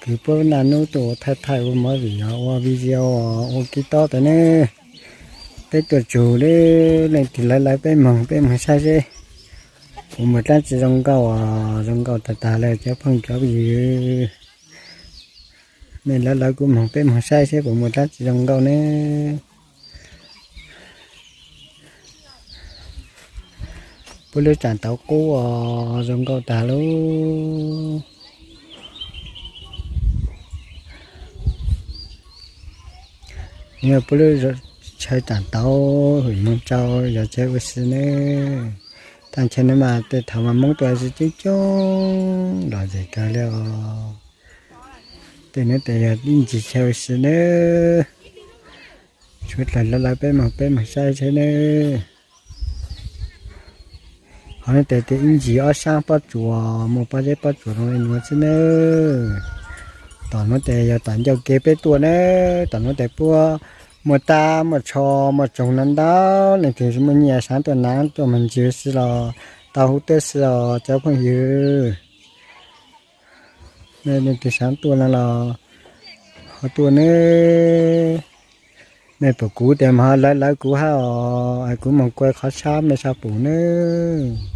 Yus puab naj nub tuaj ua thaij thaij ua movie os, ua video os, ua kib tob tas ne. Peb tuaj tsug le, leej twg lawv lawv peb moog, peb moog saib seb puas muaj dlaab tsi zoo nkauj os. Zoo nkauj tag tag le cov phooj cov ywg. Nej lawv lawv kuv moog, peb moog saib seb puas muaj dlaab tsi zoo nkauj ne. Puab lub tsaam tauv qub os, zoo nkauj tag lub. Yog puab lub chaw tsaam tauv hwm moog tsau yog chaw ua si nawb. Taaj chaw no mas tej thaum mas Moob tuaj ua si coob coob los zem kawg le os. Tej nuav tes yog ib ntsis chaw ua si nawb. Suav dlawg lawv lawv peb moog, peb moog saib seb nawb. Qhov no tes ib ntsis ob saab pob tsuas, muaj pob zeb pob tsuas zoo le nuav xwb nawb. Tom nuav tes yog tom ncauj kev peb tuaj nawb. Tom nuav tes puab muaj tab muaj tsho muaj tsoog no ntau, leej twg muaj nyiaj saav tuaj naav tuaj moog ntsis ua si los tau huv tuab si os cov phooj ywg. Nej leej twg saav tuaj no los ho tuaj nawb. Nej pum kuv tes mas ho lawv lawv kuv hab os, kuv moog kua qhov tshab mej sab pum nawb.